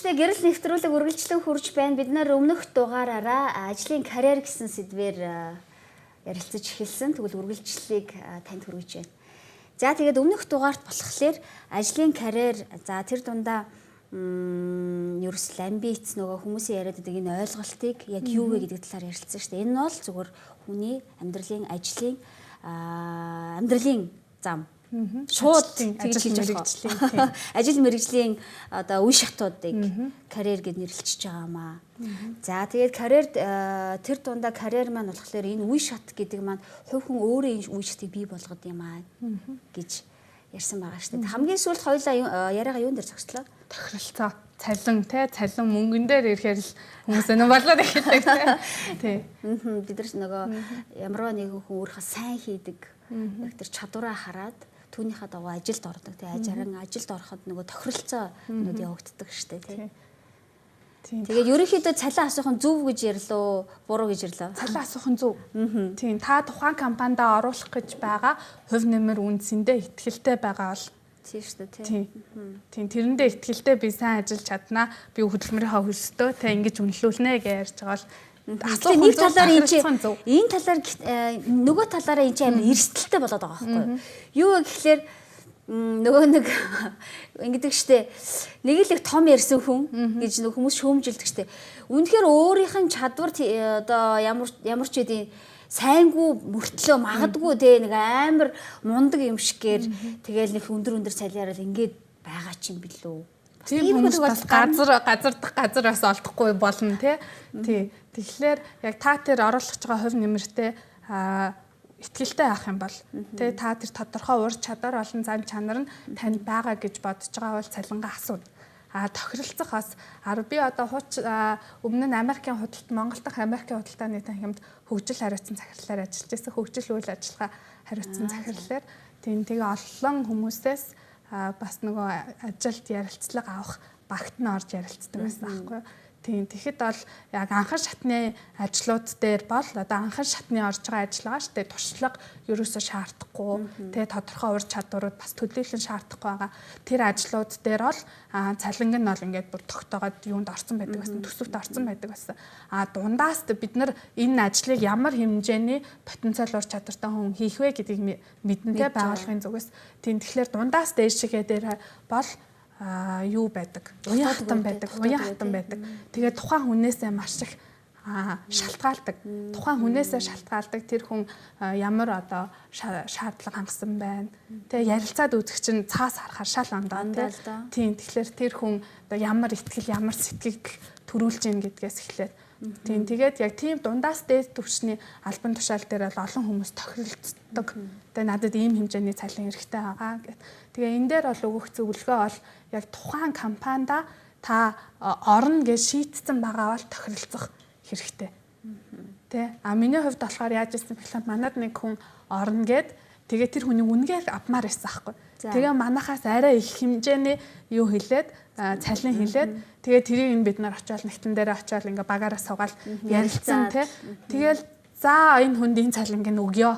Сонсогчдын гэрэл нэвтрүүлэг үргэлжлэн хүрж байна. Бид нар өмнөх дугаараараа ажлын карьер гэсэн сэдвээр ярилцаж эхэлсэн. Тэгвэл үргэлжлэлийг танд хүргэж байна. За, тэгээд өмнөх дугаарт болохоор ажлын карьер, за, тэр дундаа ерөөсөл амбиц, нөгөө хүмүүсийн яриад байдаг энэ ойлголтыг яг юу вэ гэдэг талаар ярилцсан шүү дээ. Энэ нь бол зүгээр хүний амьдралын, ажлын амьдралын зам. Шууд тэгж ажил мэргэжлийн ажил мэргэжлийн одоо үе шатуудыг карьер гэж нэрлэж байгаа юм аа. За, тэгээд карьер, тэр дундаа карьер маань болохоор энэ үе шат гэдэг маань хувь хүн өөрөө энэ үе шатыг бий болгоод юм аа гэж ярьсан байгаа шүү дээ. Хамгийн сүүлд хоёулаа яриагаа юун дээр зогслоо? Тохиролцоо, цалин те, цалин мөнгөн дээр ирэхээр л хүмүүс энэ болоод эхэлдэг те. Тий. Бид нар нөгөө ямарваа нэгэн хүн өөрийнхөө сайн хийдэг яг тэр чадвараа хараад түүнийхээ дагуу ажилд ордог. Тэгээ ажиран ажилд ороход нөгөө тохиролцоонууд явагддаг шүү дээ, тий. Тэгээд ерөнхийдөө цалин асуух нь зөв гэж ярьлоо, буруу гэж ярьлаа? Цалин асуух нь зөв. Тийм, та тухайн компанида оруулах гэж байгаа хувь нэмэр үндсэндээ итгэлтэй байгаа бол Тийм шүү дээ, тий. Тийм, тэрэндээ итгэлтэй, би сайн ажиллаж чаднаа. Би хөдөлмөрийнхөө хөлсдөө тэ ингэж үнэлүүлнэ гэж ярьж байгаа бол асуух нэг талаар энэ чи энэ талаар, нөгөө талаараа энэ чи амар эрсдэлтэй болоод байгаа байхгүй юу? Юу вэ гэхлээр нөгөө нэг ингэдэг штэ, нэг л их том ярьсан хүн гэж нөгөө хүмүүс шөөмжилдэг штэ. Үнэхээр өөрийнх нь чадвар одоо ямар ямар ч үеийн сайнгүй мөртлөө магадгүй те нэг амар мундаг юм шигээр тэгэл нэг өндөр өндөр цалиараа ингээд байгаа ч юм билүү. Тийм хүмүүс бас газар газардах газар бас олдохгүй болно те. Тий. Тэгэхээр яг та тэр оруулах гэж байгаа хувь нэмэртэй итгэлтэй байх юм бол тэ та тэр тодорхой ур чадвар болон зан чанар нь танд байгаа гэж бодож байгаа бол цалингаа асууна. А тохиролцох бас би одоо хууч өмнө нь Америкийн худалд, Монгол дахь Америкийн худалдааны танхимд хөгжил хариуцсан захирлаар ажиллаж байсан. Хөгжил үйл ажиллагаа хариуцсан захирлаар. Тийм, тэгээ олон хүмүүсээс бас нөгөө ажилд ярилцлага авах багт нь орж ярилцдаг байсан аахгүй юу. Тийм, тэгэхэд бол яг анхан шатны ажлууд дээр бол одоо анхан шатны орж байгаа ажил байгаа шүү дээ. Туршлага ерөөсөө шаардахгүй, тэгээ тодорхой ур чадварууд бас төлөөлөн шаардахгүй байгаа. Тэр ажлууд дээр бол цалинг нь бол ингээд бүр тогтоогоод юунд орсон байдаг байсан, төсөвт орсон байдаг байсан. А дундаас бид нар энэ ажлыг ямар хэмжээний потенциал, ур чадвартай хүн хийх вэ гэдгийг мэднэ те байгууллагын зүгээс. Тийм, тэгэхээр дундаас дээшгээ дээр бол юу байдаг? Уян хатан байдаг. Уян хатан байдаг. Тэгээд тухайн хүнээсээ маш их шалтгаалдаг. Тухайн хүнээсээ шалтгаалдаг, тэр хүн ямар одоо шаардлага хангасан байна. Тэгээ ярилцаад үзэх чинь цаас харахаар шал ондоо тий. Тийм, тэгэхээр тэр хүн одоо ямар итгэл, ямар сэтгэл төрүүлж гин гэдгээс эхлээд. Тийм, тэгээд яг тийм дундаас дээд түвшний албан тушаал дээр бол олон хүмүүс тохиролцдог. Тэгээ надад ийм хэмжээний цалин хэрэгтэй байгаа гэт. Тэгээ энэ дээр бол өгөх зөвлөгөө бол яг тухайн компанида та орно гэж шийтсэн байгаа бол тохиролцох хэрэгтэй. Тэ? А миний хувьд болохоор яаж ирсэн бэхлээр манад нэг хүн орно гэд, тэгээ тэр хүний үнгээр авмаар байсан аахгүй. Тэгээ манахаас арай их хэмжээний юу хэлээд, цалин хэлээд, тэгээ тэрийг нь бид нар очиод нэгтэн дээр очиод ингээ багаараа суугаал ярилцсан тий. Тэгэл за, энэ хүнд энэ цалинг нь өгөө.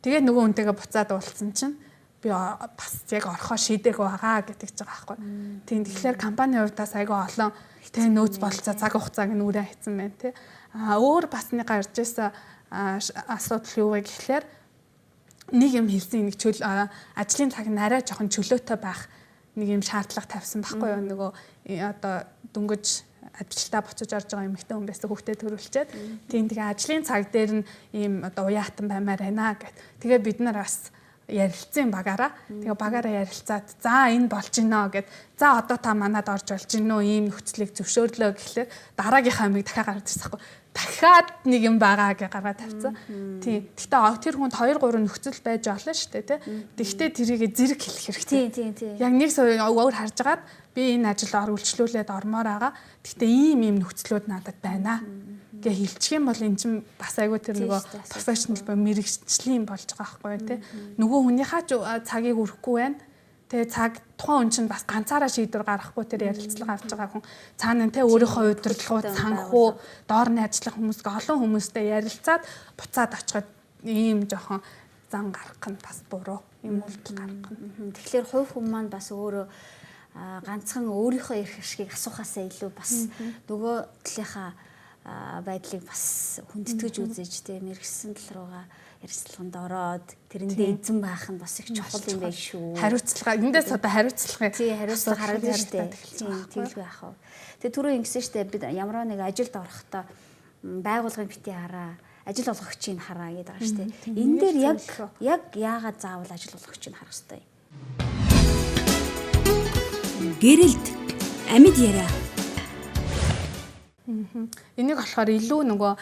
Тэгээ нөгөө хүнтэйгээ буцаад уулзсан чинь би бас яг орохоо шийдээгүй байгаа гэдэг ч байгаа байхгүй. Тийм, тэгэхээр компани хувьдаас айгүй олон тэ нөөц болцоо, цаг хугацааг нь үрээ хийцэн байна тий. А өөр бас нэг гарч ирсэн асуудал юу вэ гэхлээр нэг юм хэлсэн, нэг чөл ажлын цаг нь арай жоохон чөлөөтэй байх нэг юм шаардлага тавьсан байхгүй юу, нөгөө одоо дөнгөж ажилдаа буцаж орж байгаа эмэгтэй хүн байсан, хүүхдээ төрүүлчихэд. Тийм, тэгээ ажлын цаг дээр нь ийм одоо уяатан баймаар байна гэт. Тэгээ бид нар бас ярилцсан багаараа. Тэгээ багаараа ярилцаад за, энэ болж гинэ гэд. За, одоо та манад орж болж гинэ үү, ийм нөхцөлийг зөвшөөрлөө гэхлээр дараагийнхаа амийг дахиад гаргаж ирсэн байхгүй. Дахиад нэг юм байгаа гэж гаргаад тавьсан. Тийм. Гэхдээ тэр хүнд 2 3 нөхцөл байж болно шүү дээ, тий. Тэгвэл тэрийг зэрэг хэлэх хэрэгтэй. Тийм, тийм, тийм. Яг нэг өөр харж агаад би энэ ажилд ор үйлчлүүлээд ормоор байгаа. Гэхдээ ийм ийм нөхцлүүд надад байна гэ хэлчих юм бол эн чинь бас айгүй тэр нөгөө professional буюу мэргэжлийн болж байгаа байхгүй тий. Нөгөө хүнийхээ ч цагийг өрөхгүй байна. Тэгээ цаг тухайн хүн чинь бас ганцаараа шийдвэр гаргахгүй, тэр ярилцлага авч байгаа хүн цаана те өөрийнхөө удирдлагууд, санхүү, доор нь ажиллах хүмүүсгээ, олон хүмүүстэй ярилцаад буцаад очиход ийм жоохон зан гаргах нь бас буруу юм үйлдэл гаргах нь. Тэгэхээр хувь хүн маань бас өөрөө ганцхан өөрийнхөө эрх ашгийг асуухаасаа илүү бас нөгөө талынхаа байдлыг бас хүндэтгэж үзэж тэ мэргэсэн тал руугаа ярилцлаганд ороод тэрэндээ эзэн байх нь бас их чухал юм байна шүү. Хариуцлага эндээс одоо хариуцлагын тий хариуцлага харагдана шүү дээ. Тийм тэгэлгүй яах вэ? Тэгээ түрүү ингэсэн шүү дээ бид ямар нэг ажилд орохдоо байгууллагын бити хараа, ажил олгогчийг хараа гэдэг байгаа шүү дээ. Энэ дээр яг яагаад заавал ажил олгогчийг харах хэрэгтэй юм? Гэрэлд амьд яриа. Энийг болохоор илүү нөгөө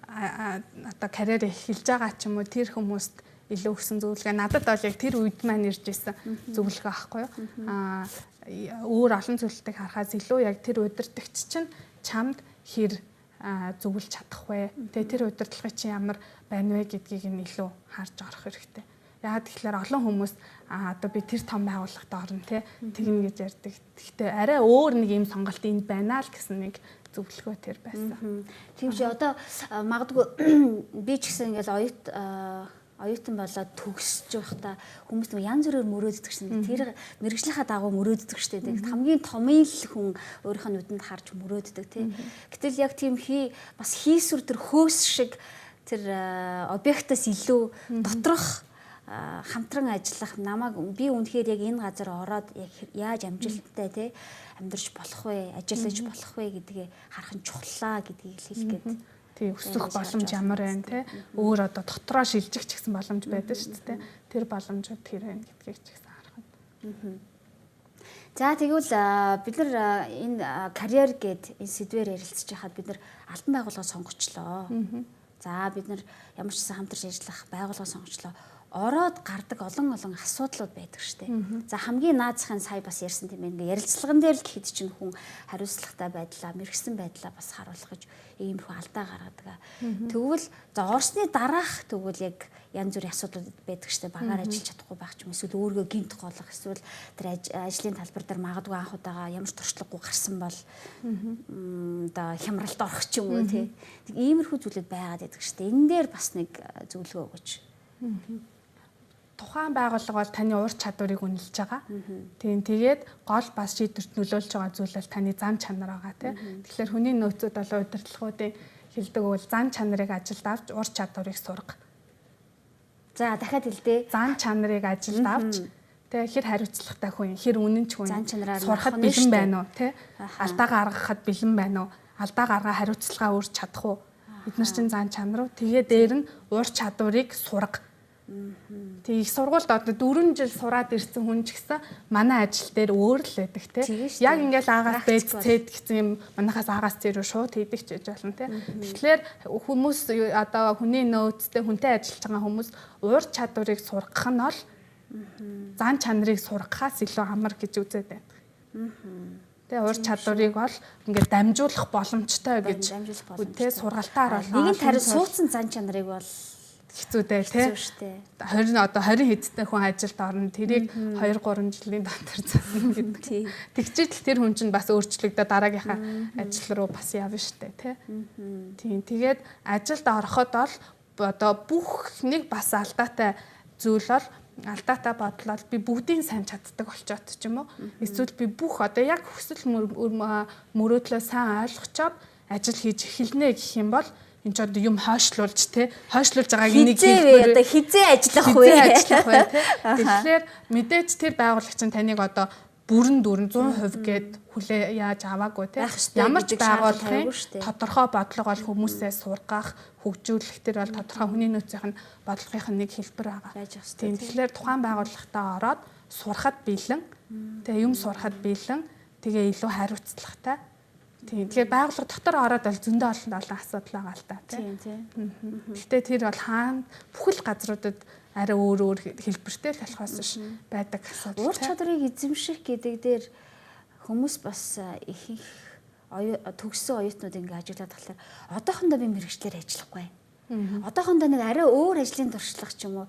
одоо карьер эхэлж байгаа ч юм уу тэр хүмүүст илүү өгсөн зөвлөгөө. Надад бол яг тэр үед маань ирж исэн зөвлөгөө аахгүй юу? Өөр олон зүйлүүдийг харахаас илүү яг тэр удирдагч чинь чамд хэр зөвлөж чадах вэ? Тэгээ тэр удирдлагын чинь ямар байна вэ гэдгийг нь илүү харж орох хэрэгтэй. Яагаад тэгэхээр олон хүмүүс одоо би тэр том байгууллагад орно те тэгнэ гэж ярьдаг. Гэхдээ арай өөр нэг юм сонголт энд байна л гэсэн нэг зөвлөгөө тэр байсан. Тийм чи одоо магадгүй би ч гэсэн ингээл оюутан болоод төгсөж байхдаа хүмүүс нэг янз бүрээр мөрөөддөг шин. Тэр мэргэжлийнхаа дагуу мөрөөддөг штэ. Тэгээд хамгийн томын л хүн өөрийнхөө нүдэнд харж мөрөөддөг тий. Гэтэл яг тийм бас хийсвэр тэр хөөс шиг тэр объектоос илүү доторх хамтран ажиллах намайг би үнэхээр яг энэ газар ороод яг яаж амжилттай тий амьдарч болох вэ, ажиллаж болох вэ гэдгээ харах нь чухлаа гэдгийг л хэлэх гээд. Тий, өсөх боломж ямар байна те өөр одоо дотроо шилжих ч гэсэн боломж байдаг шүү дээ. Тэр боломжууд тэр байна гэдгийг ч гэсэн харах нь. За тэгвэл бид нар энэ карьер гээд энэ сэдвээр ярилцж байхад бид нар албан байгууллага сонгочлоо. За бид нар ямар ч гэсэн хамтарч ажиллах байгууллага сонгочлоо. Ороод гардаг олон олон асуудлууд байдаг штэ. За хамгийн наад захын сая бас ярьсан тийм ээ. Ингээ ярилцлаган дээр л гэхэд чинь хүн хариуцлагатай байдлаа, мэргэсэн байдлаа бас харуулах гэж иймэрхүү алдаа гаргадаг. Тэгвэл за орсны дараах тэгвэл яг янз бүрийн асуудлууд байдаг штэ. Багаар ажиллаж чадахгүй байх ч юм эсвэл өөрийгөө гэмт голох, эсвэл тэр ажлын талбар дээр магадгүй анх удаага ямар ч туршлагагүй гарсан бол одоо хямралд орох ч юм уу тий. Иймэрхүү зүйлүүд байгаад байдаг штэ. Энэ дээр бас нэг зөвлөгөө өгөөч. Тухайн байгууллага бол таны ур чадварыг үнэлж байгаа. Тийм тэгээд гол бас шийдвэрт нөлөөлж байгаа зүйл бол таны зан чанар байгаа тий. Тэгэхээр хүний нөөцүүд болон удирдлагуудын хэлдэг бол зан чанарыг ажилд авч ур чадварыг сурга. За дахиад хэлдэ. Зан чанарыг ажилд авч тэ хэр хариуцлагатай хүн, хэр үнэнч хүн, зан чанараар сурахад бэлэн байна уу тий. Алдаа гаргахад бэлэн байна уу? Алдаа гаргаа хариуцлагаа өөрч чадах уу? Эднэр чинь зан чанар уу? Тэгээ дээр нь ур чадварыг сурга. Тэг их сургуульд одоо 4 жил сураад ирсэн хүн ч гэсэн манай ажил дээр өөр л байдаг тий. Яг ингээл А-гаас Б, С гэсэн юм манайхаас А-гаас С рүү шууд хийдэг ч гэж болно тий. Тэгэхээр хүмүүс одоо хүний нөөцтэй хүнтэй ажиллаж байгаа хүмүүс уур чадварыг сургах нь бол зан чанарыг сургахаас илүү амар гэж үзээд байна. Тэгээ уур чадварыг бол ингээд дамжуулах боломжтой гэж тий сургалтаар бол нэг нь тарин суудсан зан чанарыг бол хэцүү дээ тий. 20 одоо 20 хэдтэй хүн ажилд орно. Тэрийг 2 3 жилийн дотор засна гэдэг. Тэгчээд л тэр хүн чинь бас өөрчлөгдөө дараагийнхаа ажил руу бас явна штэ тий. Тийм. Тэгээд ажилд ороход бол одоо бүх нэг бас алдаатай зүйл бол алдаатай бодлол би бүгдийг сайн чаддаг болчоод ч юм уу. Эсвэл би бүх одоо яг хүсэл мөрөөдлөө сайн ойлгочоод ажил хийж эхэлнэ гэх юм бол энэ ч одоо юм хойшлуулж те хойшлуулж байгааг энийг хэлбэр одоо хизээ ажиллах вэ те. Тэгэхээр мэдээж тэр байгуулагч нь таныг одоо бүрэн дүрэн 100% гээд хүлээ яаж аваагүй те. Ямар ч байгууллагын тодорхой бодлого бол хүмүүсээ сургах, хөгжүүлэх тэр бол тодорхой хүний нөөцийн бодлогын нэг хэлбэр байгаа. Тийм. Тэгэхээр тухайн байгууллагатаа ороод сурахад бэлэн, тэгээ юм сурахад бэлэн, тэгээ илүү хариуцлагатай. Тийм. Тэгэхээр байгууллага дотор ороод бол зөндөө олон олон асуудал байгаа л та тийм. Гэхдээ тэр бол хаана бүхэл газруудад арай өөр өөр хэлбэртэй л болохоос биш байдаг асуудал. Ур чадварыг эзэмших гэдэг дээр хүмүүс бас ихэнх төгссөн оюутнууд ингээ ажиглаад тахлаар одоохондоо би мэргэжлээр ажиллахгүй. Одоохондоо нэг арай өөр ажлын туршлага ч юм уу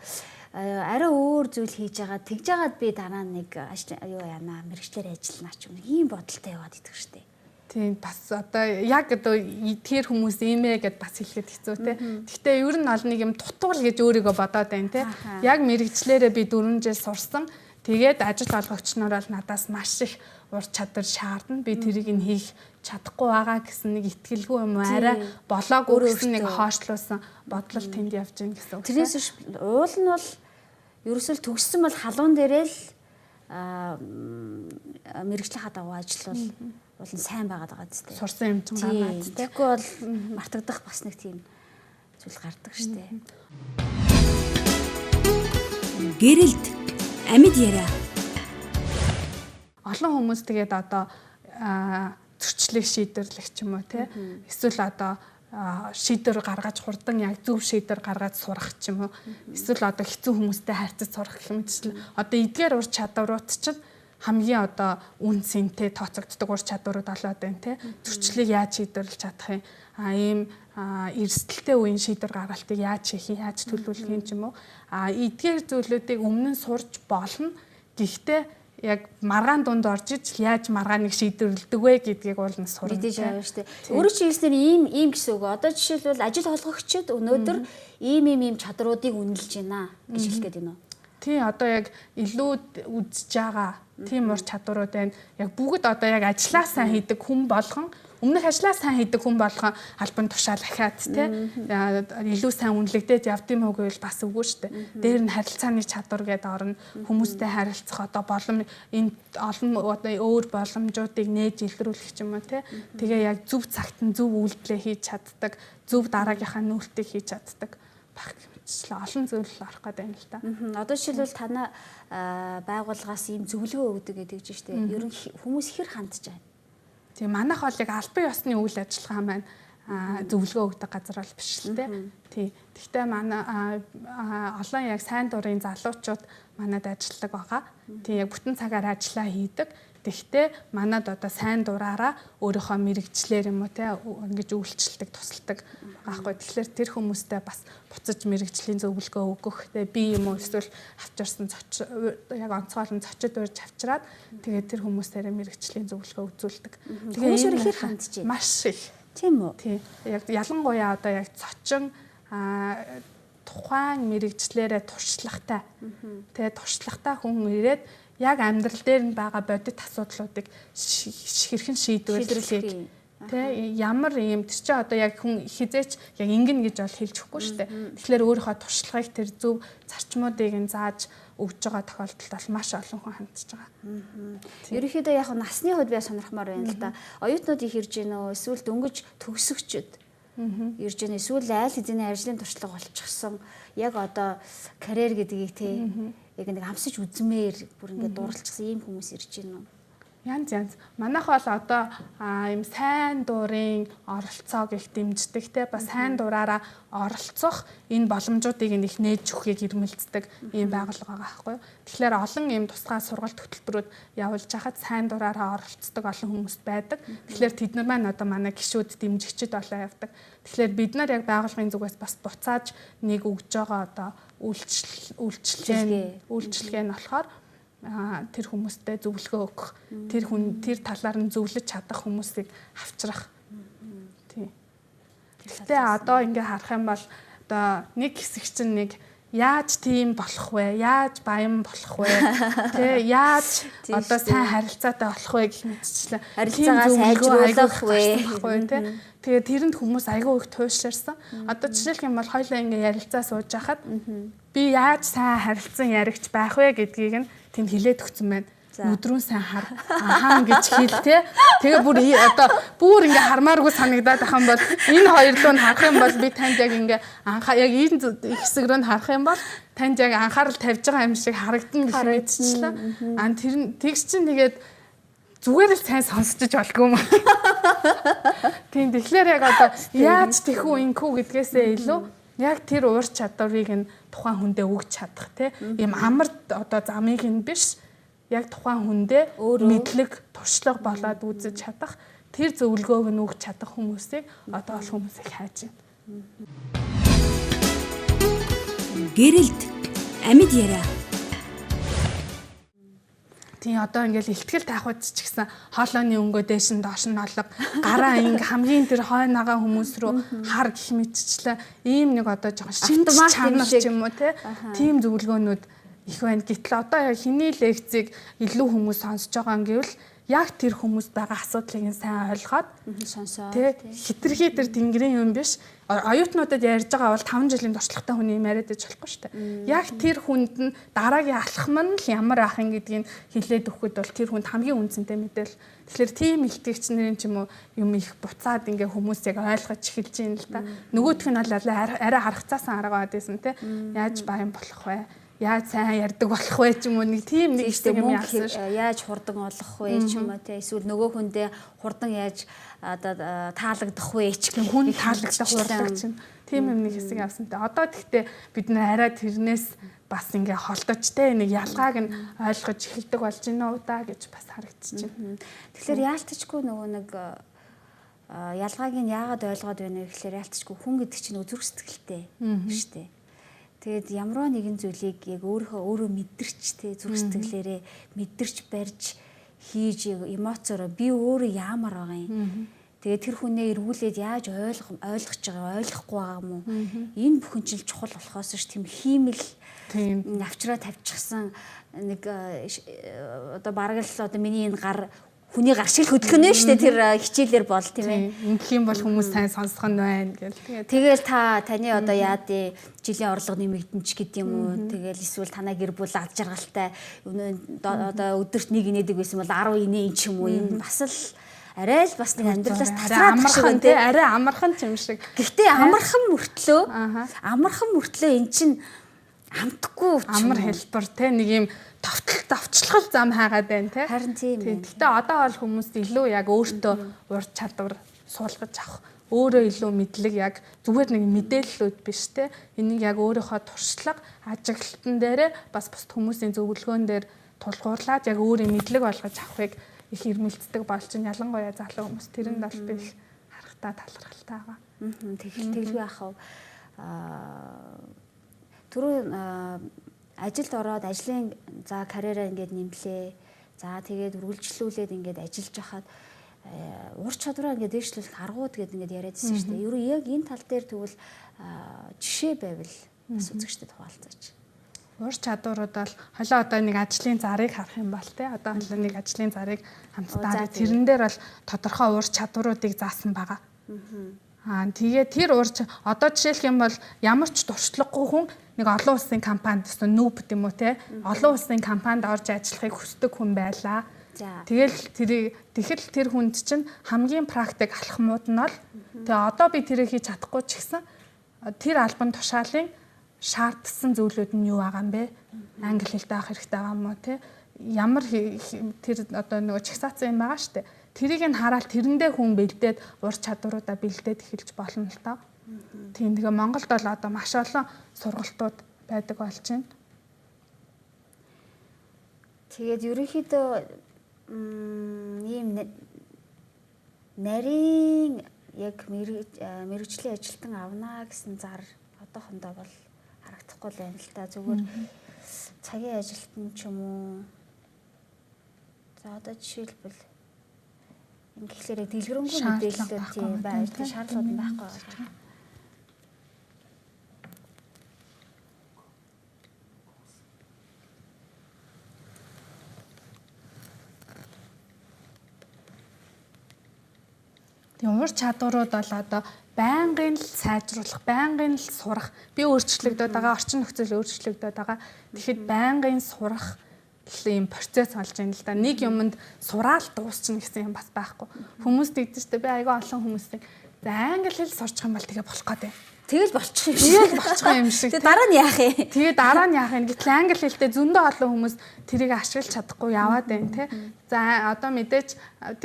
арай өөр зүйл хийж байгаа тэгж жагаад би дараа нэг ажил юу яана мэргэжлээр ажиллана ч юм уу ийм бодолтой яваад идэх штеп. Тийм бас одоо яг одоо тэр хүмүүс ийм ээ гэд бас хэлэхэд хэцүү те. Гэхдээ ер нь бол нэг юм дутуул гэж өөрийгөө бодоод байна те. Яг мэрэгчлэрээ би 4 жил сурсан. Тэгээд ажил олгогч нар бол надаас маш их ур чадвар шаардна. Би тэрийг нь хийх чадахгүй байгаа гэсэн нэг итгэлгүй юм уу, арай болоогүй гэсэн нэг хоошлуулсан бодлол тэнд явж гин гэсэн үг. Тэрнээс биш уул нь бол ерөөсөө төгссөн бол халуун дээрээ л мэргэжлийн дагуу ажиллавал уул нь сайн байгаад байгаа зү. Сурсан юм чинь гараад. Тэгэхгүй бол мартагдах бас нэг тийм зүйл гардаг штэ. Гэрэлт амьд яриа. Олон хүмүүс тэгээд одоо зөрчлийг шийдвэрлэх ч юм уу те. Эсвэл одоо шийдвэр гаргаж хурдан яг зөв шийдвэр гаргаж сурах ч юм уу. Эсвэл одоо хэцүү хүмүүстэй харьцаж сурах гэх мэтчлэн одоо эдгээр ур чадварууд чинь хамгийн одоо үн цэнтэй тооцогддог ур чадварууд болоод байна те. Зөрчлийг яаж шийдвэрлэж чадах юм? А ийм эрсдэлтэй үеийн шийдвэр гаргалтыг яаж хийх юм, яаж төлөвлөх юм ч юм уу. А эдгээр зүйлүүдийг өмнө нь сурч болно. Гэхдээ яг маргаан дунд орж иж яаж маргааныг шийдвэрлэдэг вэ гэдгийг уул нь сурна. Мэдээж аавь штэ. Өөрөөр хэлснээр ийм ийм гэсэн үг. Одоо жишээлбэл ажил олгогчид өнөөдөр ийм ийм ийм чадруудыг үнэлж байна гэж хэлэх гээд байна уу? Тий, одоо яг илүү үзэж байгаа тийм ур чадварууд байна. Яг бүгд одоо яг ажлаа сайн хийдэг хүн болгон, өмнөх ажлаа сайн хийдэг хүн болгон албан тушаал ахиад те илүү сайн үнэлэгдээд явд юм уу гэвэл бас үгүй шүү дээ. Дээр нь харилцааны чадвар гэдээ орно. Хүмүүстэй харилцах одоо болом энэ олон одоо өөр боломжуудыг нээж илрүүлэх ч юм уу те. Тэгээ яг зөв цагт нь зөв үйлдэлээ хийж чаддаг, зөв дараагийнхаа нүүлтийг хийж чаддаг байх олон зүйл орох гэдэг юм л та. Одоо жишээлбэл танай байгууллагаас ийм зөвлөгөө өгдөг гэдэг чинь шүү дээ. Ер нь хүмүүс хэр хандж байна? Тийм, манайх бол яг албан ёсны үйл ажиллагаа маань зөвлөгөө өгдөг газар бол биш л дээ. Тийм. Гэхдээ манай олон яг сайн дурын залуучууд манад ажилладаг байгаа. Тийм, яг бүтэн цагаар ажиллаа хийдэг. Тэгэхдээ манад одоо сайн дураараа өөрийнхөө мэрэгчлэр юм уу те ингэж үйлчлдэг, тусалдаг байхгүй. Тэгэхээр тэр хүмүүстэй бас буцаж мэрэгжлийн зөвлөгөө өгөх те би юм уу эсвэл авчирсан зоч яг онцгойлон зочид урьж авчираад тэгээд тэр хүмүүсээрээ мэрэгжлийн зөвлөгөө үзүүлдэг. Тэгээд хүмүүс ихээр хандж байна. Маш их. Тийм үү? Тийм. Яг ялангуяа одоо яг зочин тухайн мэрэгжлээрээ туршлагатай. Тэгээ туршлагатай хүн ирээд яг амьдрал дээр нь байгаа бодит асуудлуудыг хэрхэн шийдвэрлэхийг тэ ямар юм тэр чинь одоо яг хүн хизээч яг ингэнэ гэж бол хэлж өгөхгүй шүү дээ. Тэгэхээр өөрийнхөө туршлагыг тэр зөв зарчмуудыг нь зааж өгж байгаа тохиолдолд бол маш олон хүн хандж байгаа. Ерөнхийдөө яг насны хувьд би сонирхмоор байна л да. Оюутнууд их ирж гэнэ үү? Эсвэл дөнгөж төгсөгчд ирж гэнэ? Эсвэл айл хэзээний ажлын туршлага олчихсон яг одоо карьер гэдгийг те яг нэг амсаж үзмээр бүр ингээд дурлцсан ийм хүмүүс ирж гэнэ үү? Янз янз. Манайх бол одоо ийм сайн дурын оролцоог их дэмждэг те бас сайн дураараа оролцох энэ боломжуудыг их нээж өгөхийг ирмэлцдэг ийм байгууллага байгаа байхгүй юу. Тэгэхээр олон ийм тусгай сургалт хөтөлбөрүүд явуулж хахад сайн дураараа оролцдог олон хүмүүс байдаг. Тэгэхээр тэд нар маань одоо манай гишүүд дэмжигчд болоо явдаг. Тэгэхээр бид нар яг байгууллагын зүгээс бас буцааж нэг өгж байгаа одоо үйлчилгээ нь болохоор тэр хүмүүстэй зөвлөгөө өгөх, тэр хүн тэр талаар нь зөвлөж чадах хүмүүсийг авчрах. Тийм. Гэхдээ одоо ингээ харах юм бол одоо нэг хэсэг чинь нэг яаж тийм болох вэ? Яаж баян болох вэ? Тэ яаж одоо сайн харилцаатай болох вэ гэх мэтчлэн харилцаагаа сайжруулах вэ? Тэ. Тэгээ тэрэнд хүмүүс айгүй их туйлширсан. Одоо жишээлх юм бол хоёлаа ингээ ярилцаа сууж хахад би яаж сайн харилцан яригч байх вэ гэдгийг нь тэнд хилээд өгсөн байна. Нүдрүүн сайн хар ахаа гэж хэл те. Тэгээ бүр одоо бүр ингээ хармааргүй санагдаад ах юм бол энэ хоёр руу нь харах юм бол би танд яг ингээ анхаа яг энэ хэсэг рүү нь харах юм бол танд яг анхаарал тавьж байгаа юм шиг харагдана гэх мэтчлээ. Аа тэр тэгс чинь тэгээд зүгээр л сайн сонсчиж болдгоо юм. Тийм, тэгэхээр яг одоо яаж тэхүү инкүү гэдгээсээ илүү яг тэр уур чадварыг нь тухайн хүндээ өгч чадах те. Ийм амар одоо замыг нь биш яг тухайн хүндээ мэдлэг туршлага болоод үзэж чадах тэр зөвлөгөөг нь өгч чадах хүмүүсийг одоо ол хүмүүсийг хайж байна. Гэрэлт амьд яриа. Тийм, одоо ингээл ихтгэл таахуд ч гэсэн хоолойны өнгөө дээш нь доош нь олго гараа ингээ хамгийн тэр хойноогоо хүмүүс рүү хар гэх мэтчлээ ийм нэг одоо жоохон шинж чанар ч юм уу те тийм зөвлөгөөнүүд их байна. Гэтэл одоо яг хэний лекцийг илүү хүмүүс сонсож байгаа юм гэвэл яг тэр хүмүүст байгаа асуудлыг нь сайн ойлгоод сонсоо хитрхи тэр тэнгэрийн юм биш. Оюутнуудад ярьж байгаа бол 5 жилийн туршлагатай хүний юм яриад иж болохгүй шүү дээ. Яг тэр хүнд нь дараагийн алхам нь л ямар ах юм гэдгийг хэлээд өгөхөд бол тэр хүнд хамгийн үнцэнтэй мэдээлэл. Тэгэхээр тийм илтгэгч нарын ч юм уу юм их буцаад ингээ хүмүүс яг ойлгож эхэлж байна л да. Нөгөөх нь бол арай харахцаасан арга байд байсан те. Яаж баян болох вэ? Яаж сайн ярьдаг болох вэ ч юм уу, нэг тийм нэг хэсэг юм яасан ш. Яаж хурдан олох вэ ч юм уу те. Эсвэл нөгөө хүндээ хурдан яаж одоо таалагдах вэ ч гэх хүн таалагдах хурдаг чинь тийм юм нэг хэсэг явсан те. Одоо тэгтээ бид нэр арай тэрнээс бас ингээ холдож те нэг ялгааг нь ойлгож эхэлдэг болж байна уу да гэж бас харагдчихэв. Тэгэхээр яалтчгүй нөгөө нэг ялгааг нь яагаад ойлгоод байна вэ гэхээр яалтчгүй хүн гэдэг чинь зүрх сэтгэлтэй шүү дээ. Тэгээд ямар нэгэн зүйлийг яг өөрийнхөө өөрөө мэдэрч те зүрх сэтгэлээрээ мэдэрч барьж хийж эмоцороо би өөрөө яамар байгаа юм. Тэгээд тэр хүнээ эргүүлээд яаж ойлгож байгаа, ойлгохгүй байгаа юм уу? Энэ бүхэн чинь чухал болохоос ш тийм хиймэл авчраа тавьчихсан нэг одоо бараг л одоо миний энэ гар хүний гар шиг л хөдөлгөнө шүү дээ тэр хичээлэр бол тийм ээ. Ингэх юм бол хүмүүс сайн сонсох нь байна гэл. Тэгэл та таны одоо яадын жилийн орлого нэмэгдэн ч гэдэг юм уу. Тэгэл эсвэл танаа гэр бүл ад жаргалтай одоо өдөрт нэг инээдэг байсан бол 10 инээ ч юм уу. Энэ бас л арай л бас нэг амьдралаас татраад шиг тий, арай амархан юм шиг. Гэхдээ амархан мөртлөө эн чинь амтгүй амар хэлбэр те нэг юм товчлогол зам хайгаад байна те. Харин тийм ээ. Гэхдээ одоо бол хүмүүс илүү яг өөртөө ур чадвар суулгаж авах, өөрөө илүү мэдлэг яг зүгээр нэг мэдээллүүд биш те. Энийг яг өөрийнхөө туршлага, ажиглалтан дээрээ бас бусд хүмүүсийн зөвлөгөөн дээр тулгуурлаад яг өөрийн мэдлэг болгож авахыг их ирмэлцдэг болж байна. Ялангуяа залуу хүмүүс тэрэнд бол би их харахтаа талархалтай байгаа. Тэгэлгүй яах вэ? Түрүү ажилд ороод ажлын за карьераа ингээд нэмлээ. За тэгээд үргэлжлүүлээд ингээд ажиллаж байхад ур чадвараа ингээд дээшлүүлэх аргууд гэдэг ингээд яриад байсан шүү дээ. Ер нь яг энэ тал дээр тэгвэл жишээ байвал бас үзэгчдэд хуваалцаач. Ур чадварууд бол холоо одоо нэг ажлын зарыг харах юм бол те одоо холоо нэг ажлын зарыг хамтдаа тэрэн дээр бол тодорхой ур чадваруудыг заасан байгаа. Тэгээ тэр ур одоо жишээлх юм бол ямар ч туршлагагүй хүн нэг олон улсын компанид гэсэн нүүб гэм үү те олон улсын компанид орж ажиллахыг хүсдэг хүн байлаа. Тэгэл тэрийг тэгэхэл тэр хүнд чинь хамгийн практик алхмууд нь бол тэгээ одоо би тэрийг хийж чадахгүй ч гэсэн тэр албан тушаалын шаардсан зүйлүүд нь юу байгаа юм бэ? Англи хэлтэй авах хэрэгтэй байгаа юм уу те? Ямар тэр одоо нөгөө чагсаацсан юм байгаа штэ. Тэрийг нь хараад тэрэндээ хүн бэлдээд ур чадваруудаа бэлдээд эхэлж болно л доо. Тийм тэгээ Монголд бол одоо маш олон сургалтууд байдаг болж байна. Тэгээд ерөнхийдөө ийм нарийн яг мэргэжлийн ажилтан авнаа гэсэн зар одоохондоо бол харагдахгүй л байна л та. Зүгээр цагийн ажилтан ч юм уу. За одоо жишээлбэл ингэхлээр дэлгэрэнгүй мэдээлэлүүд тийм байж шаардлагууд нь байхгүй байгаа. Тийм ур чадварууд бол одоо байнгын л сайжруулах, байнгын л сурах, би өөрчлөгдөд байгаа, орчин нөхцөл өөрчлөгдөд байгаа. Тэгэхэд байнгын сурах ийм процесс болж байна л да. Нэг юмд сураал дуусчихна гэсэн юм бас байхгүй. Хүмүүс тэгдэж штэ би айгүй олон хүмүүсийг за англи хэл сурчих юм бол тэгээ болох гээд байна. Тэгэл болчих юм шиг. Тэгэл болчих юм шиг. Тэгээ дараа нь яах юм? Тэгээ дараа нь яах юм? Гэтэл англи хэлтэй зөндөө олон хүмүүс тэрийг ашиглаж чадахгүй яваад байна те. За одоо мэдээч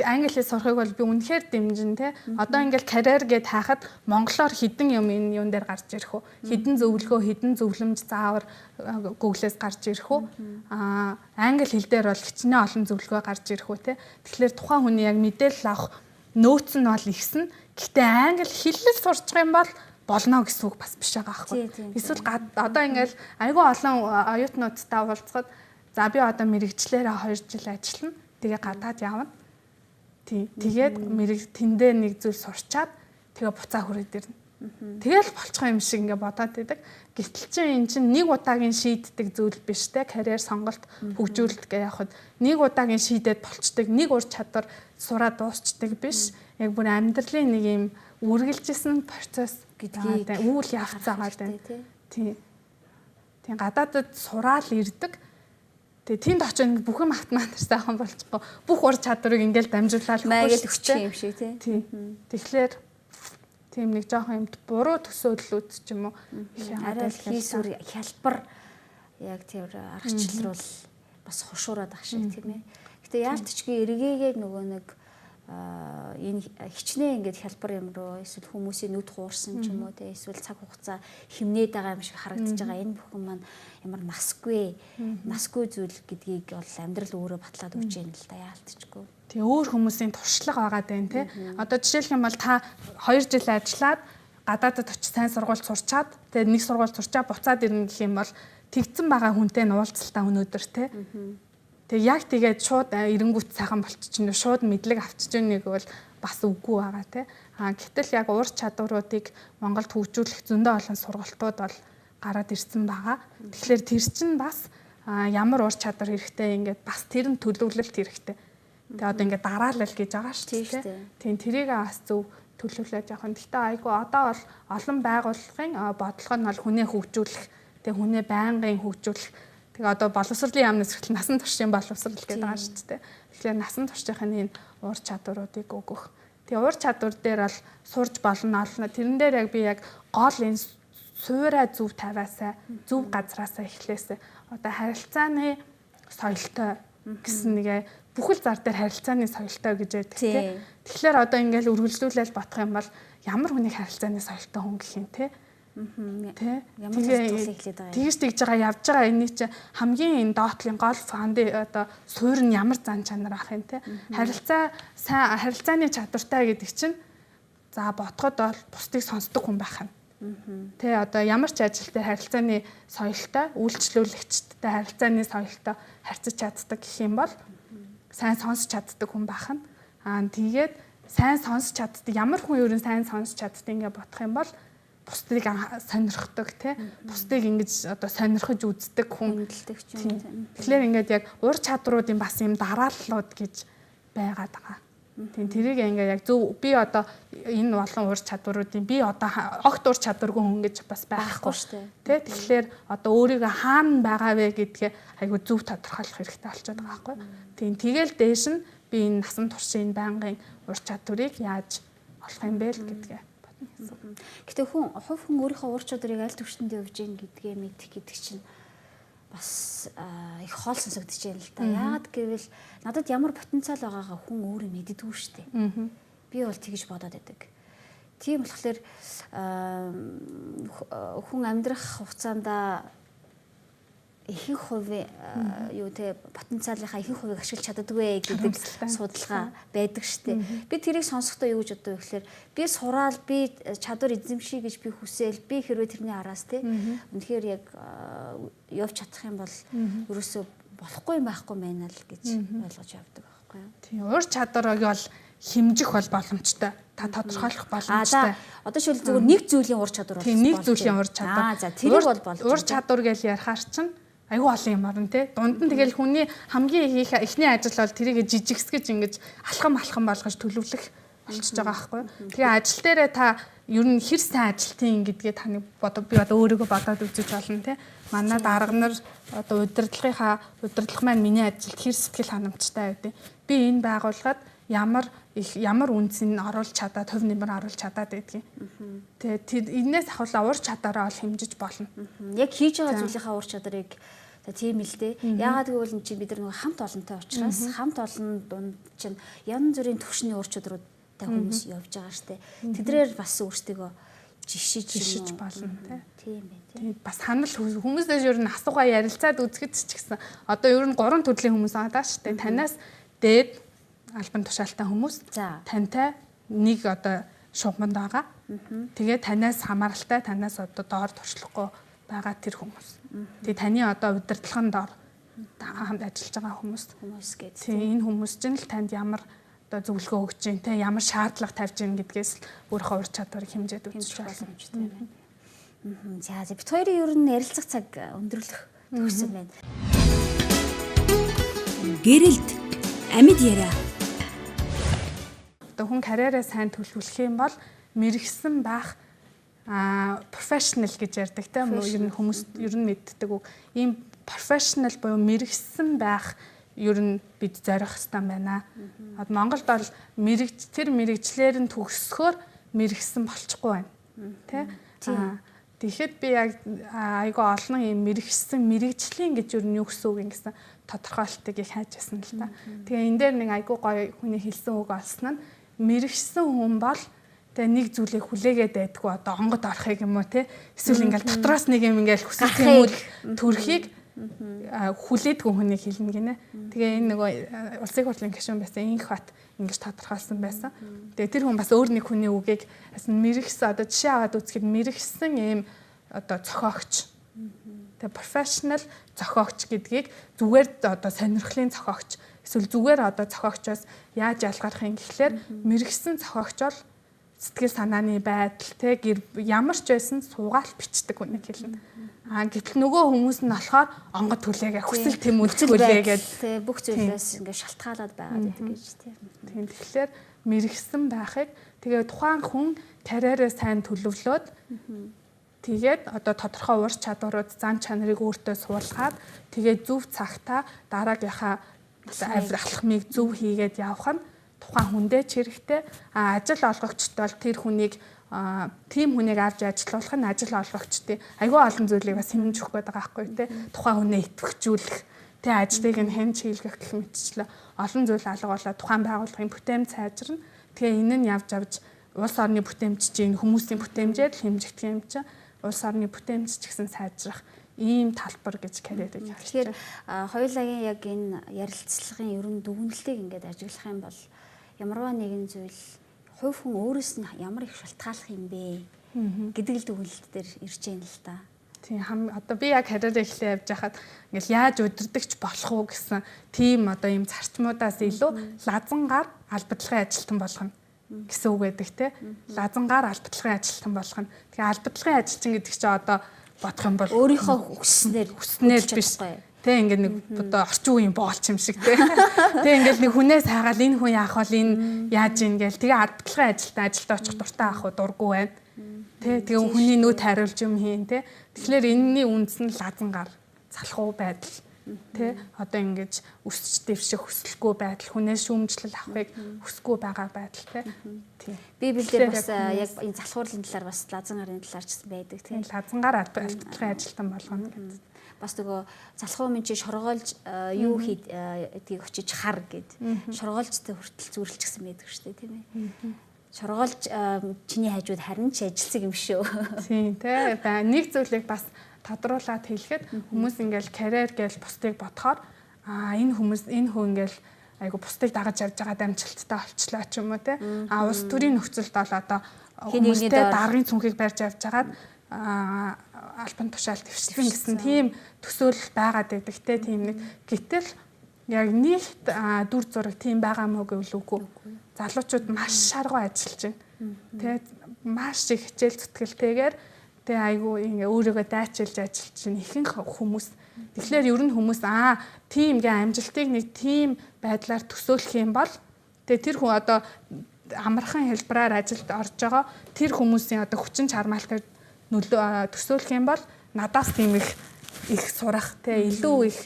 англи хэл сурахыг бол би үнэхээр дэмжин те. Одоо ингээл карьер гэд хайхад монголоор хідэн юм энэ юун дээр гарч ирэх үү? Хідэн зөвлөгөө, хідэн зөвлөмж заавар Google-ээс гарч ирэх үү? Аа англи хэл дээр бол хичнээн олон зөвлөгөө гарч ирэх үү те. Тэгэхээр тухайн хүний яг мэдээлэл авах нөөц нь бол ихсэн. Гэхдээ англи хэллэл сурчих юм бол болно гэсэн үг бас биш байгаа байхгүй. Эсвэл одоо ингээл айгүй олон оюутнуудтай уулзахад за би одоо мэрэгчлэрээ 2 жил ажиллана. Тэгээ гадаад явна. Тий. Тэгээд мэрэг тэндээ нэг зүйл сурчаад тэгээ буцаа хүрээд ирнэ. Тэгэл болчих юм шиг ингээ бодоод байдаг. Гэтэл чинь эн чинь нэг удаагийн шийддэг зүйл биш те. Карьер сонголт хөгжүүлэлт гэ явахад нэг удаагийн шийдээд болчдөг, нэг ур чадвар сураа дуусчдаг биш. Яг бүр амьдралын нэг юм үргэлжилсэн процесс гэдгийг үйл явц байгаа даа. Тийм. Тийм гадаадад сураал ирдэг. Тэгээ тэнд очиж бүх юм автоматар сайхан болчихгоо. Бүх ур чадварыг ингээл дамжуулаад маяг өгчих юм шиг тий. Тийм. Тэгэхээр тийм нэг жоохон юм буруу төсөөллүүд ч юм уу их арай л хийсвэр хялбар яг тэр аргачлал руу бас хушуураад ах шиг тийм ээ. Гэтэ яалтчгүй эргээгээд нөгөө нэг энэ хичнээн ингээд хялбар юм руу эсвэл хүмүүсийн нүд хуурсан ч юм уу те эсвэл цаг хугацаа хэмнээд байгаа юм шиг харагдаж байгаа энэ бүхэн маань ямар насгүй зүйл гэдгийг бол амьдрал өөрөө батлаад өгч юм л да яалтчгүй. Тий өөр хүмүүсийн туршлага байгаа даа те. Одоо жишээлх юм бол та 2 жил ажиллаад гадаадад очиж сайн сургууль сурчаад тэгээ нэг сургууль сурчаа буцаад ирнэ гэх юм бол тэгцэн байгаа хүнтэй нь уулзалтаа өнөөдөр те. Тэгээ яг тэгээд шууд эренгүүт сайхан болчихно, шууд мэдлэг авчиж нэг бол бас үгүй байгаа те. А гэтэл яг ур чадваруудыг Монголд хөгжүүлэх зөндөө олон сургалтууд бол гараад ирсэн байгаа. Тэгэхээр тэр чинь бас ямар ур чадвар хэрэгтэй ингээд бас тэр нь төлөвлөлт хэрэгтэй. Тэгээ одоо ингээд дараалал гэж байгаа шүү дээ. Тийм тэрийг бас зөв төлөвлөж явах юм. Гэхдээ айгүй одоо бол олон байгууллагын бодлого нь бол хүнээ хөгжүүлэх, тэгээ хүнээ байнгын хөгжүүлэх. Тэгээ одоо боловсролын яамнаас хүртэл насан туршийн боловсрол гэдэг байгаа шүү дээ. Тэгэхээр насан туршийнхын энэ ур чадваруудыг өгөх. Тэгээ ур чадвар дээр бол сурж болно олно. Тэрэн дээр яг би яг гол энэ суурай зөв тавиасаа, зөв газраасаа эхлээсээ. Одоо харилцааны соёлтой гэсэн нэгэ бүхэл зар дээр харилцааны соёлтой гэж байдаг тий. Тэгэхээр одоо ингээл үргэлжлүүлэл бодох юм бол ямар хүнийг харилцааны соёлтой хүн гэх юм те. Тэ. Ямар зүйлийг эхлээд байгаа юм. Тэгж тэгж байгаа явж байгаа энэний чинь хамгийн энэ доотлын гол фонды одоо суурь нь ямар зан чанар ах юм те. Харилцаа сайн харилцааны чадвартай гэдэг чинь за ботход бол бусдыг сонсдог хүн байх юм. Тэ одоо ямар ч ажил дээр харилцааны соёлтой, үйлчлүүлэгчдтэй харилцааны соёлтой харьцаж чаддаг гэх юм бол сайн сонсч чаддаг хүн байх нь. Аа тэгээд сайн сонсч чаддаг ямар хүн ер нь сайн сонсч чаддаг ингээ бодох юм бол бусдыг сонирхдаг тий бусдыг ингэж одоо сонирхож үздэг хүн хүндэлдэг ч юм уу. Тэгэхээр ингээд яг ур чадруудын бас юм дарааллууд гэж байгаад байгаа. Тийм тэрийг ингээд яг зөв би одоо энэ олон ур чадваруудын би одоо огт ур чадваргүй хүн гэж бас байхгүй шүү дээ. Тий тэгэхээр одоо өөрийгөө хаана байгаа вэ гэдгээ айгу зөв тодорхойлох хэрэгтэй болчиход байгаа байхгүй. Тийм тэгэл дээш нь би энэ насан туршийн байнгын ур чадварыг яаж олох юм бэ л гэдгээ. Гэтэ хүн хувь хүн өөрийнхөө ур чадварыг аль түвшинд явж гин гэдгээ мэдэх гэдэг чинь бас их хоол сонсогдож байна л да. Яагаад гэвэл надад ямар потенциал байгаагаа хүн өөрөө мэддэггүй шүү дээ. Би бол тэгж бодоод байдаг. Тийм болохоор хүн амьдрах хугацаанд ихэнх хувийн юу те потенциалынхаа ихэнх хувийг ашиглаж чаддаггүй гэдэг судалгаа байдаг штэ. Би тэрийг сонсохдоо юу гэж боддог вэ гэхээр би сураал би чадвар эзэмший гэж би хүсээл би хэрвээ тэрний араас те үнэхээр яг явж чадах юм бол ерөөсөө болохгүй юм байхгүй байна л гэж ойлгож явдаг байхгүй юу. Тийм ур чадварыг бол хэмжих бол боломжтой. Та тодорхойлох боломжтой. Одоо шил зүгээр нэг зүйлийн ур чадвар бол тийм нэг зүйлийн ур чадвар. За тэрийг бол болж. Ур чадвар гэж ярихаар чинь айгүй олон юм орно те. Дунд нь тэгэл хүний хамгийн их эхний ажил бол тэрийг жижигсгэж ингэж алхам алхам болгож төлөвлөх болчихж байгаа байхгүй. Тэгээ ажил дээрээ та ер нь хэр сайн ажилтын гэдгээ таны би одоо өөрийгөө бодоод үзэж болно те. Манай дарга нар одоо удирдлагынхаа удирдлага маань миний ажилд хэр сэтгэл ханамжтай байдیں۔ Би энэ байгууллагад ямар их ямар үнцийг оруулж чадаад хувь нэмэр оруулж чадаад байдгийг. Тэгээ тэр энээс ахвал ур чадвараа бол хэмжиж болно. Яг хийж байгаа зүйлийнхаа ур чадварыг тийм л дээ. Яагаад гэвэл эн чинь бид нар нөгөө хамт олонтой учраас хамт олон дунд чинь янз бүрийн төвшний ур чадваруудтай хүмүүс явж байгаа штэ. Тэдрээр бас өөрсдийгөө жишиж болно тий. Тийм байх тий. Бас ханал хүмүүсээс ер нь асуугаа ярилцаад үзэхэд ч гэсэн одоо ер нь 3 төрлийн хүмүүс байгаа даа штэ. Танаас дээд албан тушаалтай хүмүүс тантай нэг одоо шугамд байгаа. Тэгээ танаас хамааралтай, танаас одоо доор туршлахгүй байгаа тэр хүмүүс. Тэгээ таны одоо удирдлагын доор хамт ажиллаж байгаа хүмүүс. Хүмүүс гэдэг. Тэгээ энэ хүмүүс чинь л танд ямар одоо зөвлөгөө өгч чинь те ямар шаардлага тавьж ийн гэдгээс өөрийнхөө ур чадварыг хэмжээд үзэж боломжтой юм байна. За бит хоёрын ер нь ярилцах цаг өндөрлөх төгссөн байна. Гэрэлт амьд яриа. Одоо хүн карьераа сайн төлөвлөх юм бол мэрэгсэн байх профешнл гэж ярьдаг те ер нь хүмүүс ер нь мэддэг үг. Ийм профешнл буюу мэрэгсэн байх ер нь бид зорих хэрэгтэй байна. Одоо Монголд бол тэр мэрэгчлэр нь төгсөхөөр мэрэгсэн болчихгүй байна. Тэ? Тэгэхэд би яг айгүй олон ийм мэрэгсэн мэрэгжлийн гэж ер нь юу гэсэн үг юм гэсэн тодорхойлтыг их хайж байсан л та. Тэгээ энэ дээр нэг айгүй гоё хүний хэлсэн үг олсон нь мэрэгсэн хүн бол тэгээ нэг зүйлийг хүлээгээд байдгүй одоо онгод орохыг юм уу те эсвэл ингээл дотроос нэг юм ингээл хүсэл тэмүүл төрхийг хүлээдгүй хүнийг хэлнэ гинэ. Тэгээ энэ нөгөө улсын хурлын гишүүн байсан Инх бат ингэж тодорхойлсон байсан. Тэгээ тэр хүн бас өөр нэг хүний үгийг бас мэрэгсэн одоо жишээ аваад үзэхэд мэрэгсэн ийм одоо зохиогч. Тэгээ профешнл зохиогч гэдгийг зүгээр одоо сонирхлын зохиогч эсвэл зүгээр одоо зохиогчоос яаж ялгарх юм гэхлээр мэрэгсэн зохиогч бол сэтгэл санааны байдал те гэр ямар ч байсан суугаал бичдэг хүнийг хэлнэ. Гэтэл нөгөө хүмүүс нь болохоор онгод хүлээгээ хүсэл тэмүүлэл хүлээгээд те бүх зүйлээс ингээд шалтгаалаад байгаад байдаг гэж те. Тийм тэгэхээр мэрэгсэн байхыг тэгээ тухайн хүн карьерээ сайн төлөвлөөд тэгээд одоо тодорхой ур чадварууд зан чанарыг өөртөө суулгаад тэгээд зөв цагтаа дараагийнхаа алхмыг зөв хийгээд явах нь тухайн хүндээ ч хэрэгтэй. Ажил олгогчд бол тэр хүнийг тийм хүнийг авч ажиллуулах нь ажил олгогчдын айгүй олон зүйлийг бас хэмнэж өгөх гээд байгаа байхгүй тий. Тухайн хүнээ итгэвчүүлэх, тий ажлыг нь хэмж хийлгэх гэх мэтчлээ олон зүйл алга болоо тухайн байгууллагын бүтээмж сайжирна. Тэгээ энэ нь явж авч улс орны бүтээмж чинь хүмүүсийн бүтээмжээр л хэмжигдэх юм чинь улс орны бүтээмж ч гэсэн сайжрах ийм талбар гэж карьерийг харж. Тэгэхээр хоёулагийн яг энэ ярилцлагын ерөн дүгнэлтийг ингээд ажиглах юм бол ямарваа нэгэн зүйл хувь хүн өөрөөс нь ямар их шалтгааллах юм бэ гэдэг л дүгнэлт дээр ирж байна л да. Тийм одоо би яг карьераа эхлээ явж байхад ингээл яаж удирдахч болох уу гэсэн тийм одоо ийм зарчмуудаас илүү лазангаар албадлагын ажилтан болгоно гэсэн үг байдаг те. Лазангаар албадлагын ажилтан болгоно. Тэгээ албадлагын ажилчин гэдэг чинь одоо бодох юм бол өөрийнхөө хүснээр биш. Тэ ингээд нэг одоо орчин үеийн боолч юм шиг тэ. Тэ ингээд нэг хүнээс хайгаал энэ хүн яах вэ энэ яаж ийн гээл тэгээ албадлагын ажилтан ажилдаа очих дуртай ах уу дургүй байна. Тэ тэгээ хүний нүд хариулж юм хийн тэ. Тэгэхээр энэний үндэс нь лазангаар залхуу байдал тэ одоо ингэж өсч дэвших хүсэлгүй байдал хүнээс шүүмжлэл авахыг хүсэхгүй байгаа байдал тэ. Тийм. Библиэлд бас яг энэ залхуурлын талаар бас лазан гарын талаар ч гэсэн байдаг тийм. Лазангаар албадлагын ажилтан болгоно гэдэг. Бас нөгөө залхуу минь чи шоргоолж юу хийдгийг очиж хар гэд. Шоргоолжтой хүртэл зүрлчихсэн байдаг шүү дээ тийм ээ. Шоргоолж чиний хажууд харин ч ажилсаг юм шүү. Тийм тэ. Нэг зүйлийг бас тодруулаад хэлэхэд хүмүүс ингээл карьер гээл бусдыг бодохоор энэ хүмүүс энэ хүн ингээл айгу бусдыг дагаж явж байгаа амжилттай болчлоо ч юм уу те. Улс төрийн нөхцөлд бол одоо хүмүүстэй даргын цүнхийг барьж явж байгаад албан тушаал дэвшсэн гэсэн тийм төсөөлөл байгаад байдаг те. Тийм нэг гэтэл яг нийт дүр зураг тийм байгаа мó гэвэл үгүй. Залуучууд маш шаргуу ажиллаж байна. Тэ маш их хичээл зүтгэлтэйгээр тэгээ айгүй ингээ өөрийгөө дайчилж ажиллаж байна ихэнх хүмүүс. Тэгэхээр ер нь хүмүүс тийм ингээ амжилтыг нэг тийм байдлаар төсөөлөх юм бол тэгээ тэр хүн одоо амархан хэлбэрээр ажилд орж байгаа тэр хүмүүсийн одоо хүчин чармаалтаар нөлөө төсөөлөх юм бол надаас тийм их их сурах тэ илүү их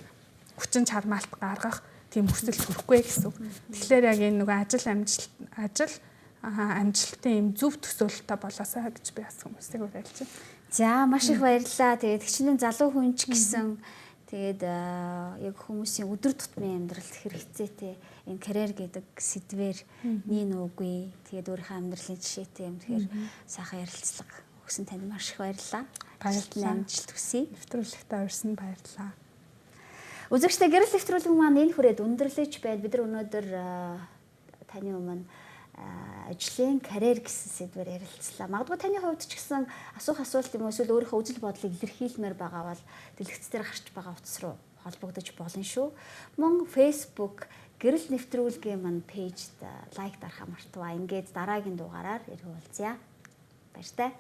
хүчин чармаалт гаргах тийм хүсэл төрөхгүй гэсэн үг. Тэгэхээр яг энэ нөгөө ажил амжилт ажил амжилтын юм зөв төсөөлөлтөй болоосаа гэж би бас хүмүүсийг уриалж байна. За маш их баярлалаа. Тэгээд хичнээн залуу хүн ч гэсэн тэгээд яг хүмүүсийн өдөр тутмын амьдралд хэрэгцээтэй энэ карьер гэдэг сэдвээр нин үгүй. Тэгээд өөрийнхөө амьдралын жишээтэй юм. Тэгэхээр сайхан ярилцлага өгсөн танд маш их баярлалаа. Баярлалаа. Амжилт хүсье. Нэвтрүүлэгтээ урьсан баярлалаа. Үзэгчдээ гэрэл нэвтрүүлэг маань энэ хүрээд өндөрлөж байд. Бид нар өнөөдөр таны өмнө ажлын карьер гэсэн сэдвээр ярилцлаа. Магадгүй таны хувьд ч гэсэн асуух асуулт юм эсвэл өөрийнхөө үзэл бодлыг илэрхийлмээр байгаа бол дэлгэц дээр гарч байгаа утас руу холбогдож болно шүү. Мөн Facebook гэрэл нэвтрүүлгийн маань пэйжд лайк дарахаа мартаваа. Ингээд дараагийн дугаараар ирэх уулзъя. Баяртай.